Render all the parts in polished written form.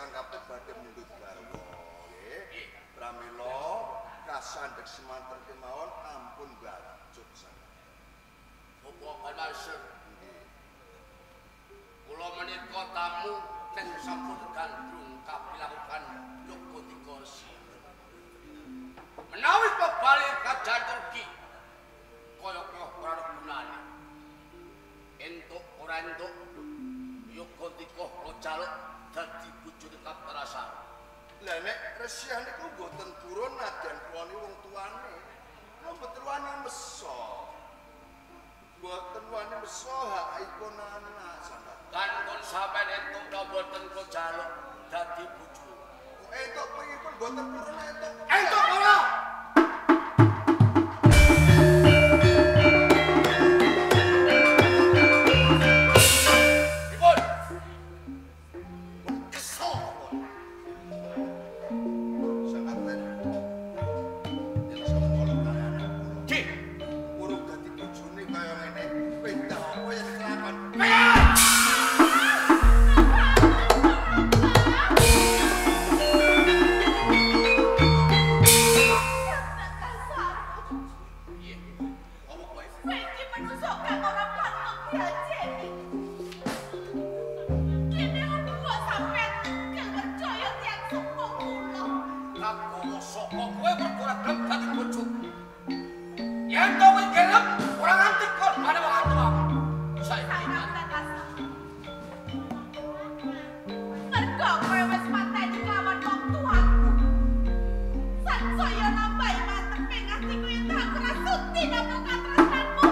Sang Kapten badhe mundhut garwa nggih. Pramila kasandhek semanten kemawon ampun bacut Sang Kapten. Sapa kalase? Nggih. Kula menika tamu sing sampun gandrung kapilakukan yoga tiga resi. Menawi bebali kajan Turki kaya kaya ora ana gunane. Entuk ora entuk yoga tiga kula jaluk dadi bojone Kapten Lasarus. Lah nek resiah niku mboten purun nadyan kulone wong tuane. Kula mboten wani meso. Mboten wani meso hakipun anak sampeyan. Kan sampeyan entuk ta mboten kula jaluk dadi bojo. Kok entuk pripun mboten purun entuk. Entuk ora? Pripun? Kesel kok. Sang Kapten. Yen sapa karo anak kula. Nggih. Urung dadi bojone kaya ngene. Pindah apa yen kelakon. Piye? Apa kowe? Kowe iki menungso kang ora patut diajeni. Kene kok sampeyan gak percaya tiyang sepuh kula. Kagowo saka kowe mergo ora gelem dadi bojoku. Yen to kowe gelem ora nganti korbane wong tuamu. Saiki Sang Kapten Lasarus. Mergo kowe wis mateni kelawan wong tuaku. Sansaya nambahi manteping atiku yen aku ora sudi nampa katresnanmu.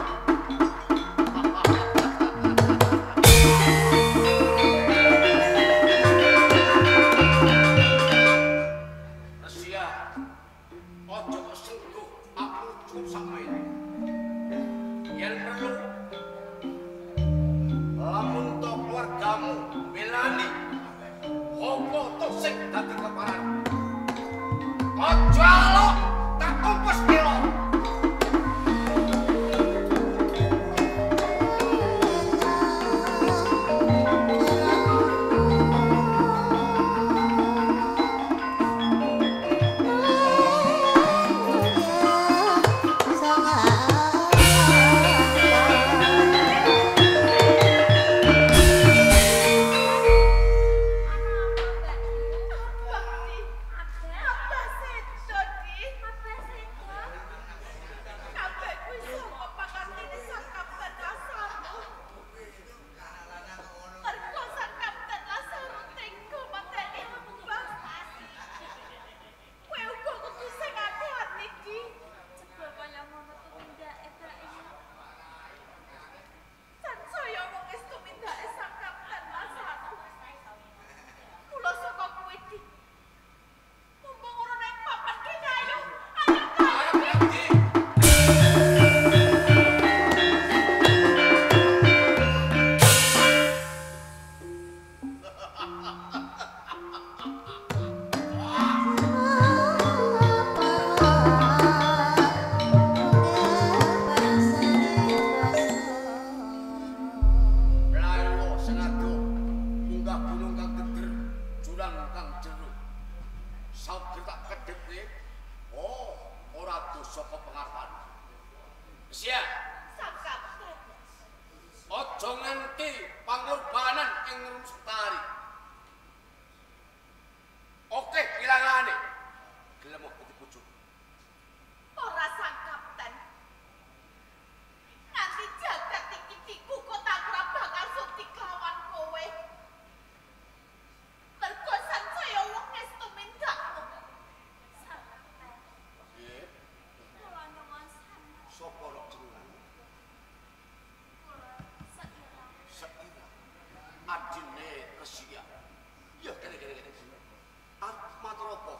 Resia, aja kesengguh aku cukup sakmene. Yen perlu lamun to keluargamu belani apa to sing dadi keparan. Aja alok tak kumpus pira. Abah, Di. Abah sedo, Di. Abah sedo. Kabeh kuwi saka pakartine Sang Kapten Lasarus. Mergo Sang Kapten Lasarus tega mateni Abah. Kowe uga kudu sing ati-ati, Di. Jebul kaya ngono tumindake bae. Sansaya wong wis tumindake Sang Kapten Lasarus. Mula saka kuwi, Di. Mumpung ora nang papan kene ayo. Ayo ta. Arep endi? Mlayu sing adoh munggah gunung kang geger, jurang kang jero. Saugir tak kedhep kowe. Oh, ora dosa kepengarpan. Sia, Sang Kapten. aja nganti pangorbanan ing Rumsutari. Oke, pilangane. Gelem dadi bojoku. Ora Sang Kapten. Nanti jagat iki dikukut aku ora bakal sudi kelawan kowe. Mergo sansaya wong wis tumindakmu. Sang Kapten, Nggih, kula nyuwun sanget. sapa rok jenengane? Kula Seira. Seira. Adine Resia. Ya, kene kene kene. Arep matur apa?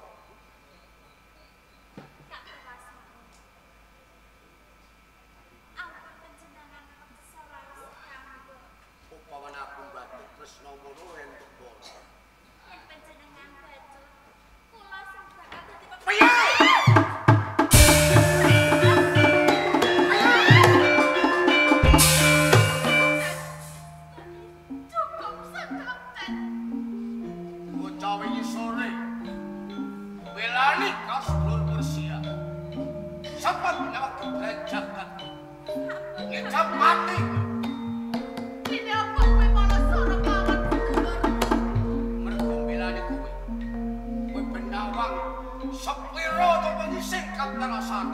to pengising Kapten Asar.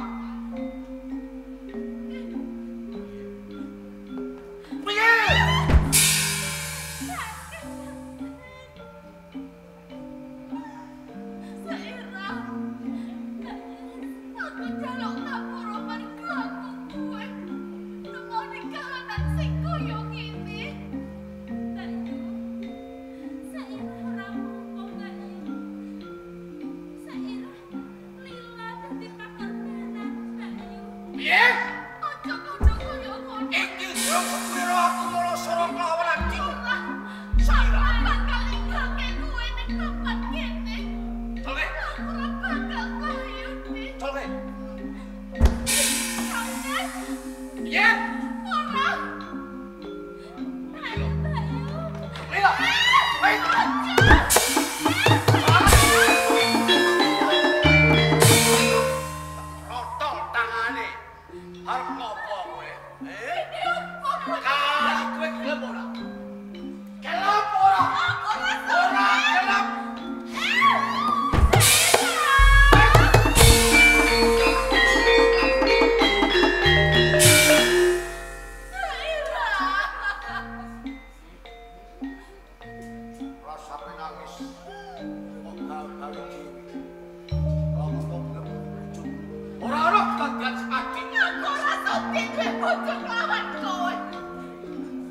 Piye? Sairah. Aku njaluk ngapura mergo aku kuwe. Nemoni kahanan sing kaya ngene. Mbak Yu, Sairah ora apa-apa, Mbak Yu. Sairah lila dadi pakorbanan, Mbak Yu. Piye? Aja kono kaya ngono. Iki durung sepiro aku malasara kelawan adikmu. Sairah bakal ninggalke kowe ning papan kene. Tolke, Aku ora bakal nglayuni. tolke. Kapten, Piye? ora. Ayo, Mbak Yu. Lila. Hei. Rotol tangane. Arep ngopo kowe? Eh? Kali kowe gelem ora? Gelem ora? Ora gelem. Rasane nangis. Kok gal-gal dhewe. Lamun kok gelem bojo. Ora ana dadian adikmu. Aku ora sudi duwe bojo kelawan kowe.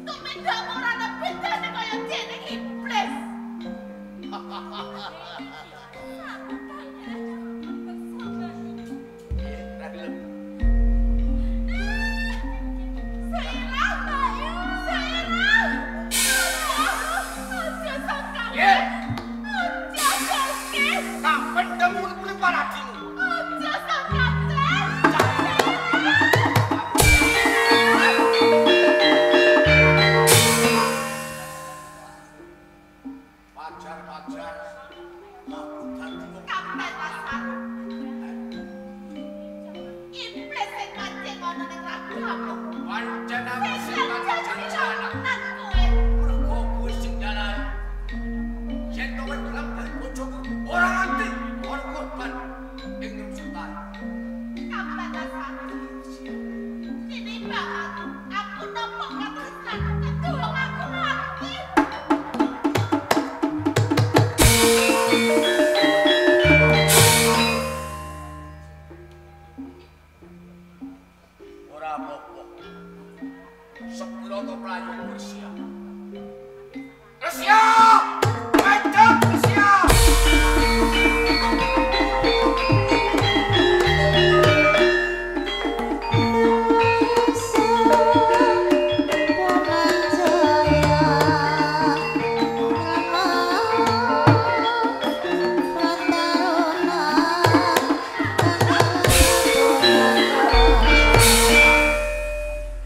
Tumindakmu ora ana bedane kaya dene iblis. Piye? Ora gelem. Sairah, Mbak Yu, Sairah. Aja sangka. Piye? Aja sangka. Tak pendem urip paradimu. Aja sangka. Wajar-wajar aku dadi wong Kapten Lasaru. Iblis sing mancing ana ning ragamu. Pancen aku Sing sing tak janji janjian. tenan kowe. Mergo kowe sing jalan. Yen kowe gelem dadi bojoku, ora nganti ana korban ing sultan. Kapten Lasaru. Tinimbang aku nampa katresnan ketulung aku mati. Ora apa-apa. Sepiro to mlayu Rusia. Rusia! Maju Rusia!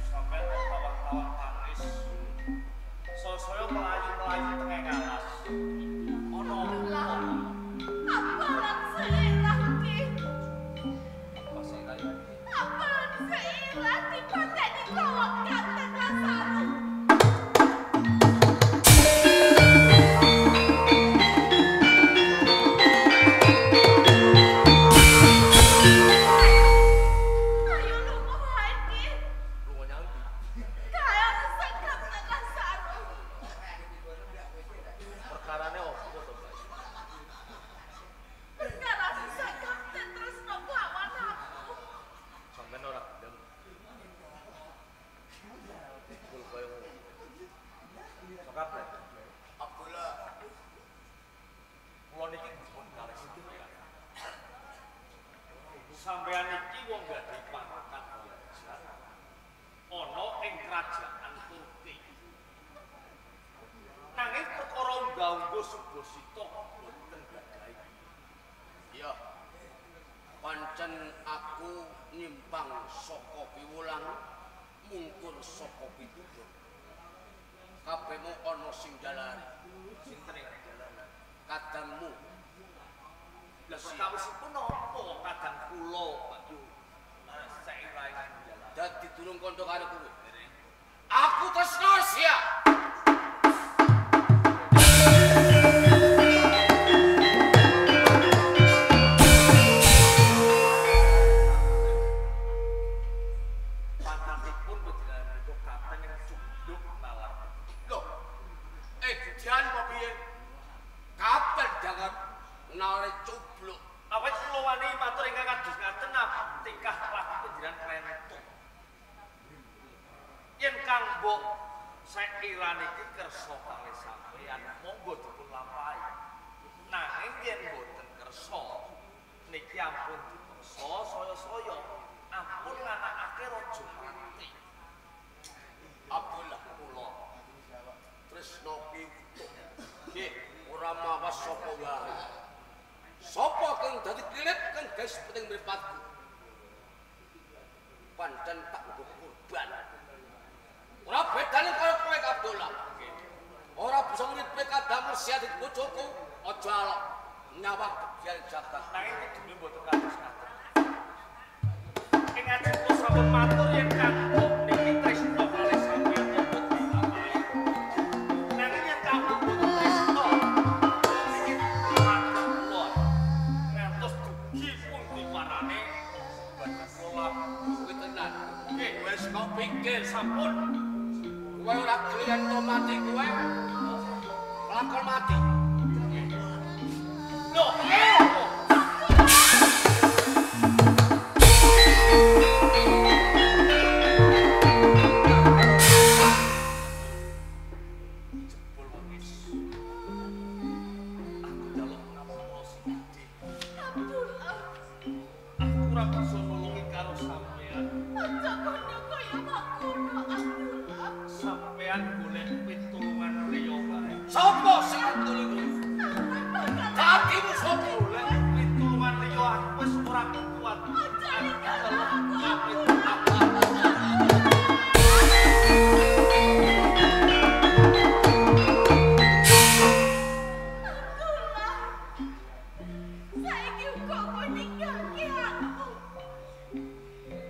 Sampai tawang-tawang tangis. Saya melayu-melayu tengah alas. Ono apa? Apalan Sairah ki? Apa sih kaya? Apalan Sairah dipateni kawak Kapten Lasaru. Ayo lunga wae ki. Lunga nyang ndi? Kae ana sing Kapten Lasaru. Perkarane opo to, Mbak? Perkara sing Kapten tresno kelawan aku. Sampeyan ora gelem. Kul kaya ngono. Sokap le. Abdullah, Kula niki dipun kalih sampeyan. Sampeyan iki wong gadhe pangkat biasa. Ana ing kerajaan Turki. Nanging perkara unggah-ungguh subasita boten gadahi. iya. Pancen aku nyimpang saka piwulang, mungkur saka pitutur. Kabehmu ana sing jalari. Sinten ing jalanan? Kadangmu. Lah perkawisipun napa kadang kula Pak Yu? Sairah ing jalanan. Dadi durung kandha karo kowe. Aku tresno Sia. wani matur ingkang kados ngaten tingkah laku panjenengan krentuk. Yen Kang Mbok Saira niki kersa kalih sampeyan monggo dipun lampahi. Nanging yen mboten kersa niki ampun dipeksa saya-saya ampun nganakake raja mati. Abdullah kula tresna ki utuh. Nggih, ora mawas sapa wae. Sapa kang dadi klilip kang gawe penting mripatku. Pancen tak nggo kurban. Ora bedane karo kowe Abdullah. Ora bisa ngripe kadang Mersia dadi bojoku, aja alok nyawang gebyar jagat. Nanging kudune mboten kados ngaten. Ing ajeng kula sampun matur yen Kang Mbok niki tresna kalih sampeyan monggo dilampahi. Nanging yen Kang Mbok mboten tresna niki matur kula ngantos dugi pundi parane badhe kula Kuwi tenan. Nggih, Wis kok pikir sampun. Kowe ora kliyen to mati kowe. Lakon mati. Loh, jebul wis. Aku njaluk ngapura sing gedhe. Abdullah, Aku ora bisa nulungi karo sampean. aja kono kaya mangkono Abdullah. Sampean golek pitulungan liya wae. Sapa sing nulungi? Dadimu sapa? Golek pitulungan liya aku wis ora kuat. Aja ninggal Aku aku pamit. Abdullah. Abdullah, saiki uga kowe ninggalke aku.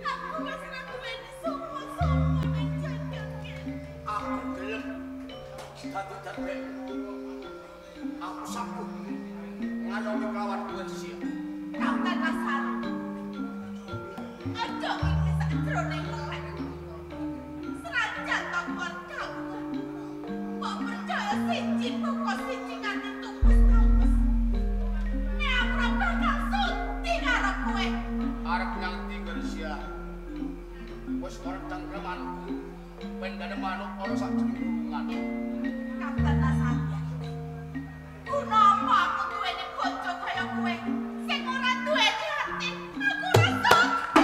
Aku wis ora duweni sapa-sapa ning jagat kene. Aku gelem dadi darbek. Aku sanggup ngayomi kelawan kowe sia. Kapten Asaru. Aja iki sakjroning melek. Senajan to keluargaku. Mbok percaya siji poko siji nganti tupus-tupus. Nek aku ora bakal sudi karo kowe. Arep nang ndi kowe sia? Wis ora cengkremanku. Pendane manuk ana sak jroning Kapten Asaru. Kunapa aku duweni bojo kaya kowe sing ora duweni ati? Aku ora sudi.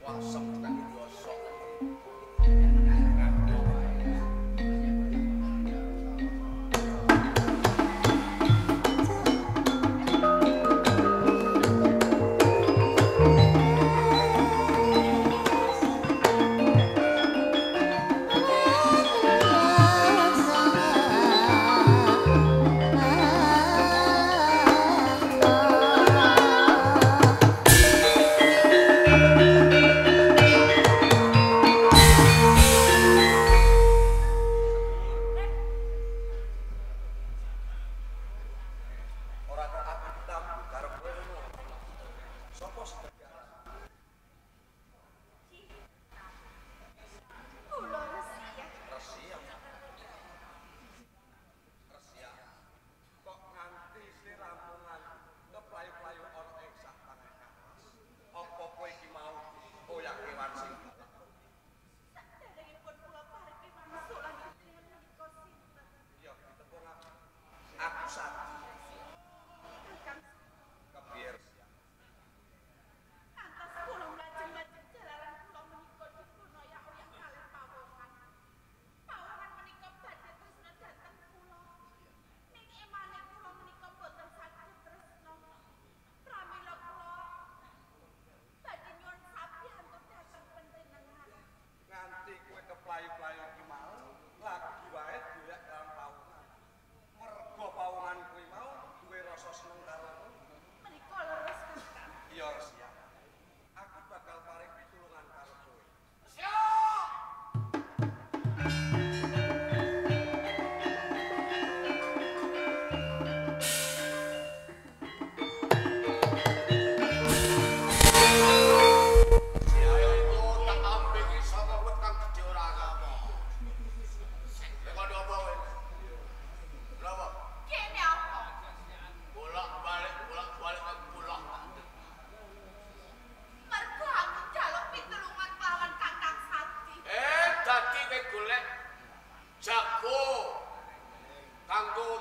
Wasem tekan ndosok.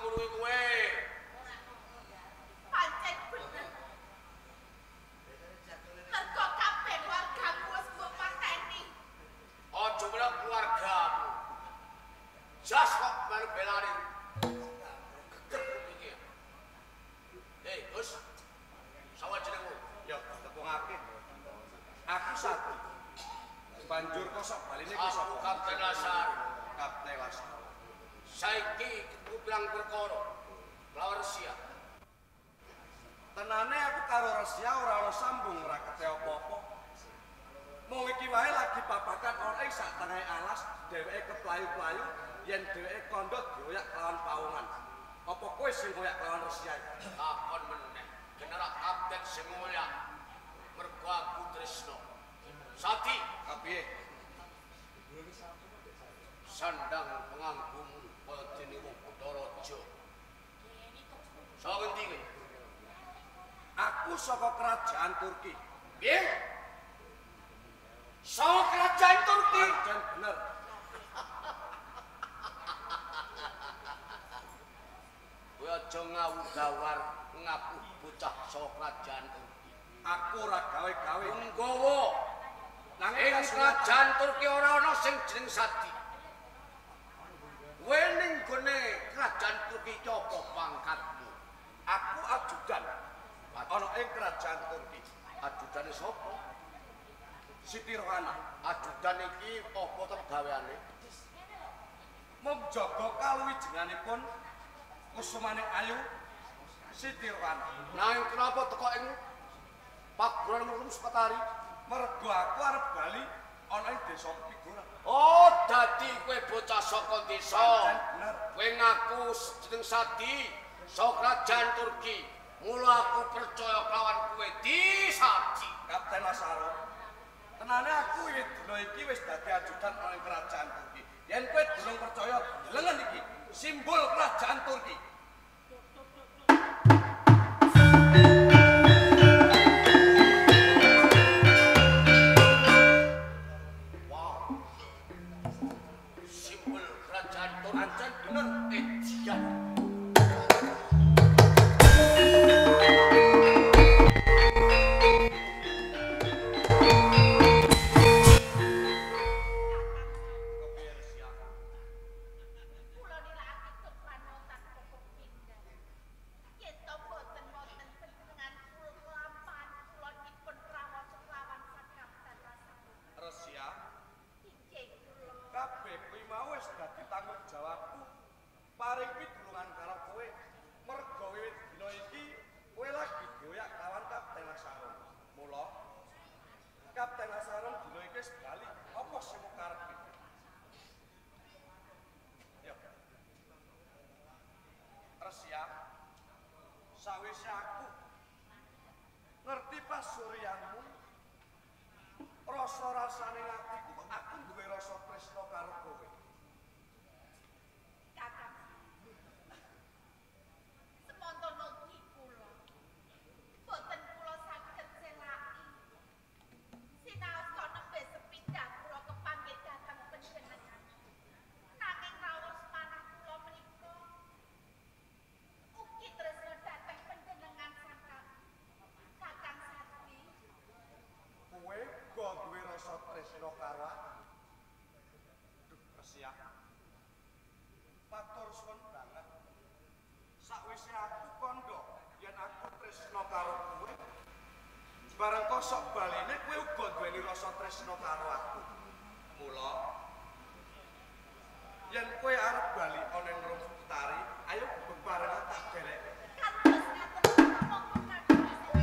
nulungi kowe. Pancen bener. Mergo kabeh keluargamu wis mbok pateni. Aja melok keluargamu. Jas kok melu belani. Geger kupinge. Hei, Gus. Sapa jenengmu? Ya, tepungake. Aku Sati. Banjur kosok baline ku Aku sapa? Kapten Lasar. Kapten Lasar. Saiki ketemu pirang perkara lawan Rusia. Tenane aku karo Rusia ora ana sambung rakete apa-apa. Mung iki wae lagi papakan ana ing sak tengahe alas, dheweke keplayu-playu yen dheweke kandha dioyak kelawan pawongan. Apa kowe sing ngoyak kelawan Rusia iki? Takon meneh. Generak kapten sing ngoyak. Mergo aku tresno. Sati, Kapiye? Sandang penganggumu kaya dene wong Bathara. Saka ngendi kowe? Aku saka kerajaan Turki. Piye? Saka kerajaan Turki. Pancen bener. Kowe aja ngawur-gawar ngaku bocah saka kerajaan Turki. Aku ora gawe-gawe. Nggawa Nanging ing kerajaan Turki ora ana sing jeneng Sadi. Kowe ning gone kerajaan Turki iki apa pangkatmu? Aku ajudan ana ing kerajaan Turki. Ajudane sapa? Siti Rohana. Ajudan iki apa to gaweane? Mung jaga kaluwijenganipun kusumane ayu Siti Rohana. Nanging kenapa teko ing paguran Ngrum Seketari? Mergo aku arep bali ana ing desa Piguran. Oh, dadi kowe bocah saka desa. Pancen bener. Kowe ngaku jeneng Sadi saka kerajaan Turki. Mula aku percaya kelawan kowe di Sadi. Kapten Lasaro. Tenane aku wiwit dina iki wis dadi ajudan ana ing kerajaan Turki. Yen kowe durung percaya, delengen iki simbol kerajaan Turki. Wow. Simbol kerajaan Turki. Pancen bener. Edian. Kula nirakake kepanotan pokok pindah. Yen to boten wonten panjenengan kula lampahan kula dipun rawasa kelawan Sang Kapten Lasar. Rusia, Inggih kula. kabeh kuwi mau wis dadi tanggung jawabku. Paring pitulungan karo kowe. Mergo wiwit dina iki kowe lagi dioyak lawan Kapten Lasarun. Mula Kapten Lasarun dina iki wis bali. Apa sing mbok karepe? Yo. Rusia, sawise aku ngerti pasuryanmu, rasa-rasane atiku kok aku duwe rasa tresna karo kowe. Kakang. Semonten ugi kula. Boten kula saged selaki. Sinaos kok nembe sepindah kula kepanggih dhateng panjenengan. Nanging raos manah kula menika ugi tresna dhateng panjenengan Sang Kakang Sati. Kowe uga duwe rasa tresna karo aku. Duh, Rusia. Matur suwun banget. Sakwise aku kandha yen aku tresna karo kowe, bareng kosok baline kowe uga duweni rasa tresna karo aku. Mula yen kowe arep bali ana ing Rum Tari, ayo bebarengan tak derek. Kados ngaten monggo Kakang Sati.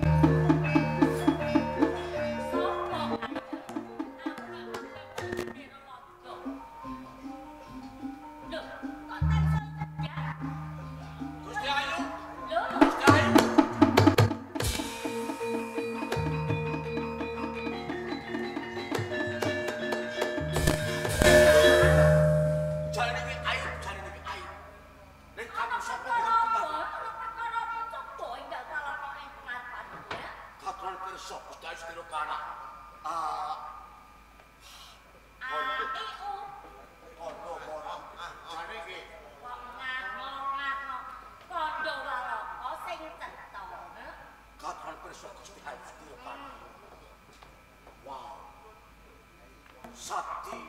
Thank pirsa Gusti Ayu Setirakana. A A I U. Kondo ora. Jane iki kok ngano-ngano kondo walaka sing cetha. Katon pirsa Gusti Ayu Setirakana. Wow. Sati.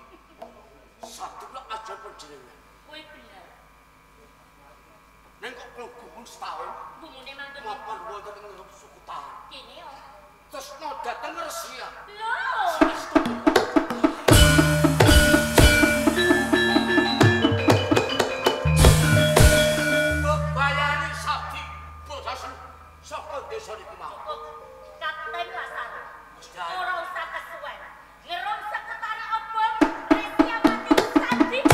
Sati kula ajar panjenengan. Kuwi bener. Ning kok kula gumun setahun. Gumune mantun. Mapan wonten ing suku tahan. Kene yo. Tresna dhateng Resia. Lho. Bebayani Sabdi bocah saka desa niku mawon. Kapten Lasara. Ora usah kesuwen. Ngerum seketare obong Resia mati Sadi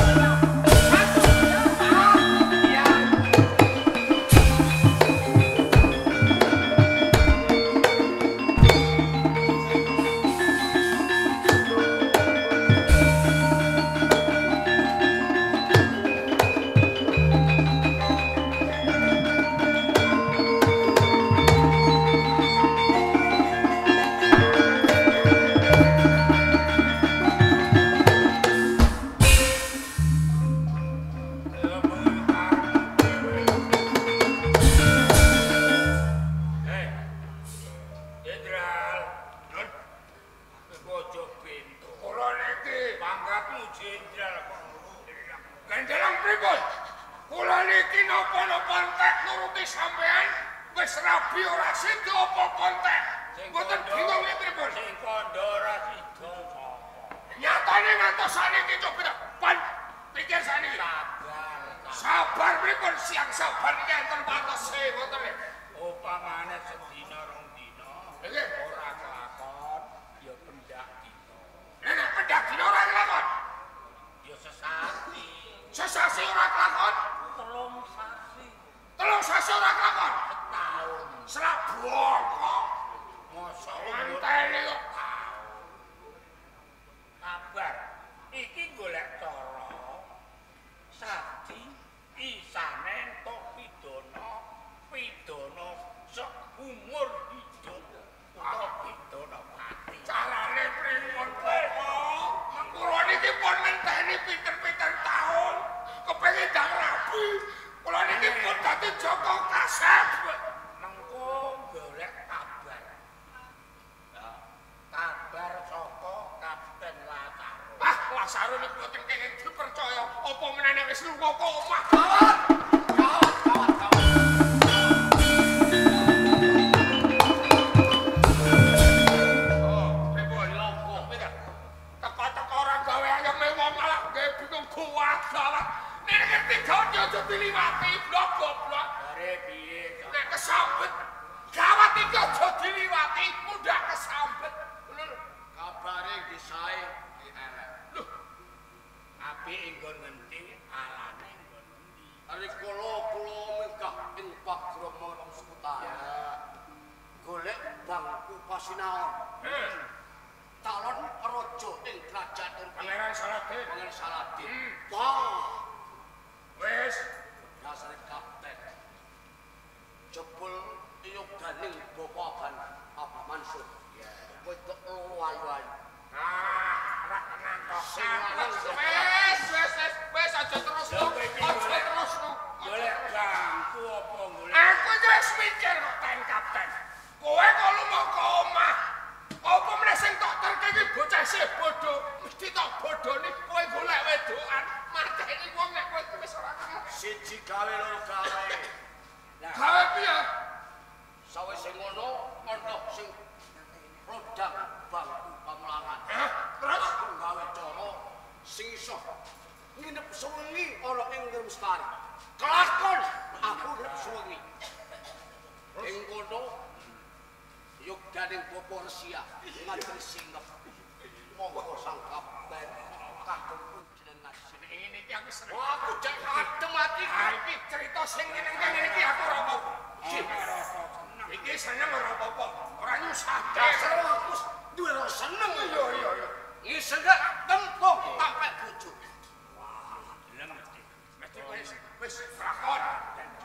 boyo.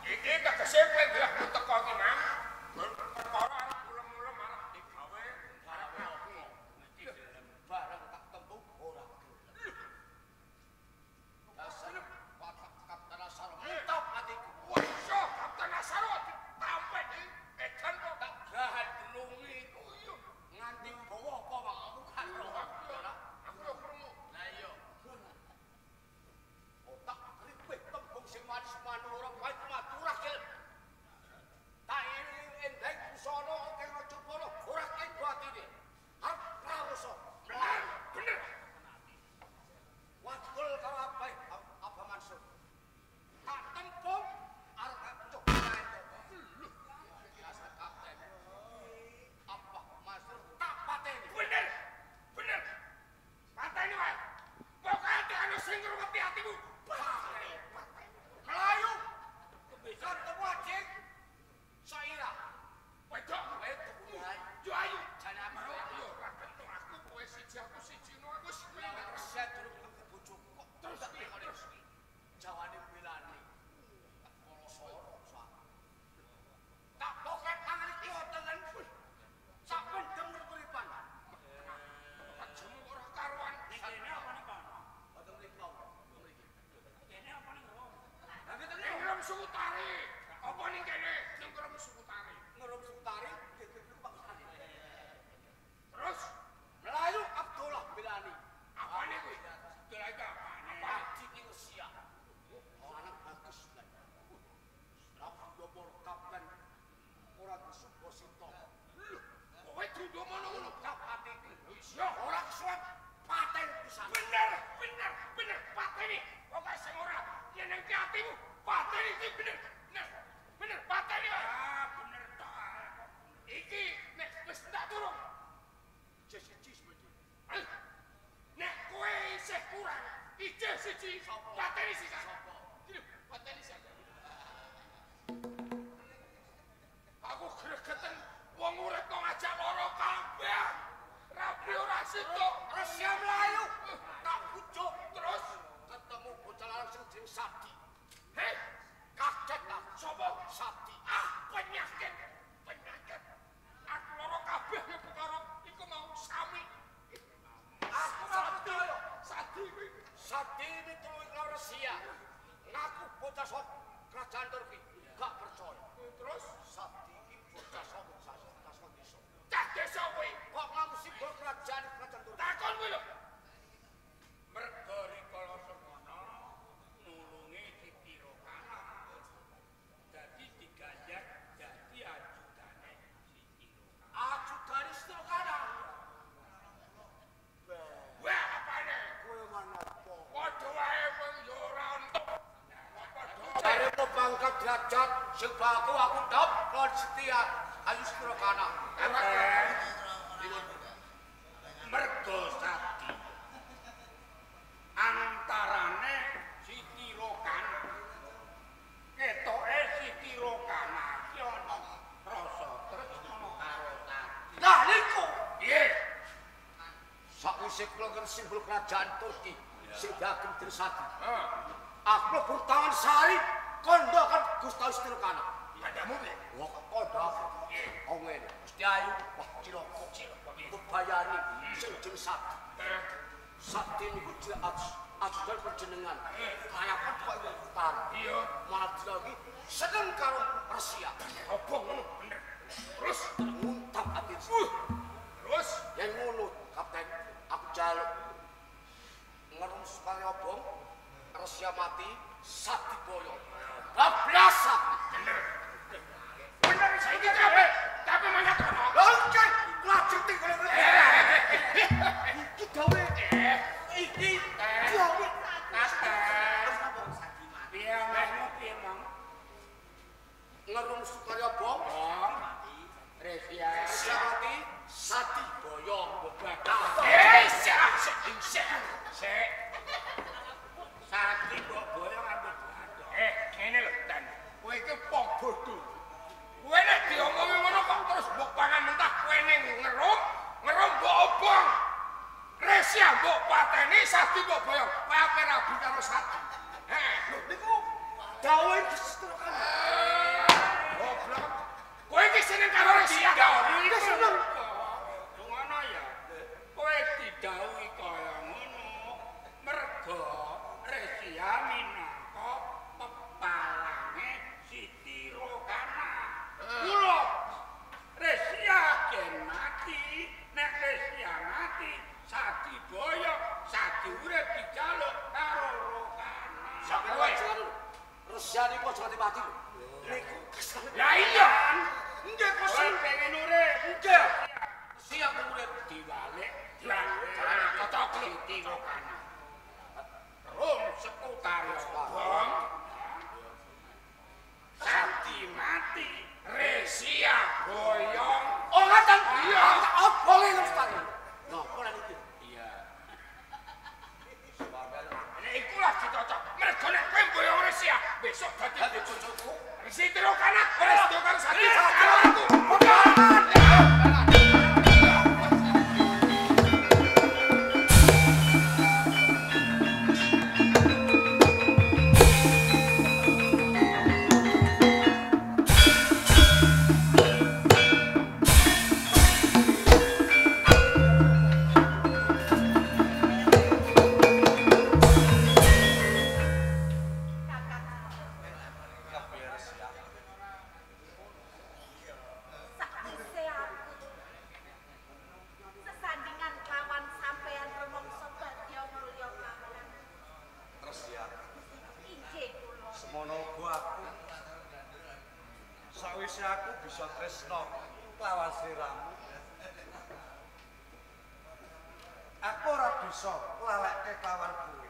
Iki tegese kowe ndelok teko iki, Mang. Perkara arep ulem-ulem arep digawe. Apa ning kene ning Ngerum Sukutari? Ngerum Sukutari geger paksane. Terus Melayu Abdullah Bilani. Apane kuwi? Abdullah iku apane? Haji ing Rusia. Anak bagus lan. Rabu nomor kapten ora disubosito. Lho, kowe dudu ngono ngono kap ati iki. Iya, ora kesuwen paten pisan. Bener, bener, bener pateni. Pokoke sing ora yen nang atimu pateni iki bener. Bener. Bener pateni. Ah, bener tok. Iki nek wis tak turun. Siji seperti. Nek kowe isih kurang, ijeh siji pateni sisan. Iki pateni sisan. Aku gregeten wong urip kok ngajak lara kabeh. Rabi ora situk, Rusia mlayu. Tak bujuk terus ketemu bocah lanang sing jeneng Sadi. Heh, kaget aku. Sopo? Sadi. Ah, penyakit. Penyakit. Aku lara kabeh ya perkara iku mau sami. Aku ora percaya. Sadi kuwi. Sadi mituluhi karo Rusia. Ngaku bocah saka kerajaan Turki. Gak percaya. Terus Sadi iki bocah saka saka desa. Cah desa kuwi kok ngamusi bol kerajaan Turki. Takon kuwi lho. Merga rikala semono nulungi Siti Rokana. Dadi diganjar dadi ajudane Siti Rokana. Ajudane Siti Rokana. Wah, apane? Kowe manapa? Padha wae kowe ya ora entuk. Jaremu pangkat derajat sing baku aku top lan setia ayu Siti Rokana. Mergo Sadi antarane Siti Rokana ketoke Siti Rokana iki ana rasa tresna karo Sadi. Lah niku piye? Sakwise kula ngerti simbol kerajaan Turki sing diagem dening Sadi. Heeh. Aku mlebu Taman Sari kandha kan Gusti Siti Rokana. Kandamu piye? Wah, kandha aku. Oh ngene, Gusti Ayu, wah cilaka. Bebayani sing jeneng Sadi. Sadi niku ajudan panjenengan. Kaya kok ing utara. Iya. Malah dina iki seneng karo Rusia. Apa ngono? Bener. Terus nguntap ati. Terus yen ngono, Kapten, aku jaluk ngerum supaya obong Rusia mati, Sadi boyo. Bablasan. Bener. Bener saiki kabeh. Tapi mangkat kono. Lha oke, lajeng tinggal iki gawe iki gawe Kapten. Piye omongmu piye mong? Ngerum supaya bom. Rusia mati, Sadi boyo. Sik sik sik. Sadi mbok boyo nganggo bathok. Ngene lho, Tan. Kowe iki wong bodho. Kowe nek diomongi ngono kok terus mbok pangan mentah kowe ning ngerum, ngerum mbok obong. Rusia mbok pateni, Sadi mbok boyong. Kowe ape rabi karo Sadi? Heh, lho niku dawuhe Gusti Rokana. Goblok. Kowe iki seneng karo Rusia. Iki seneng. Ngono ya. Kowe didhawuhi kaya ngono merga Rusia minangka pepalange Siti Rokana. Mula Rusia gen mati, nek Rusia mati Sadi boyong, Sadi urip dijaluk karo Rokana. Sampe kowe Rusia niku aja mati-mati lho. Niku kesel. Lah iya. Nggih kok Kowe pengen urip. Nggih. Rusia urip diwalik. Lah, cocok Siti Rokana. Rum sekutar bom. Sadi mati, Rusia boyong. Oh ngaten. Iya. Tak obonge terus ta. Napa lan iki? Iya. Nek iku lagi cocok. Mergo nek kowe boyong Rusia, besok dadi bojoku. Siti Rokana, wis karo Sadi karo aku. Kakak. Sawise aku bisa tresna kelawan sliramu, aku ora bisa lalekke kelawan kowe.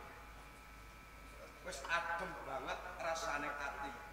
Wis adem banget rasane ati.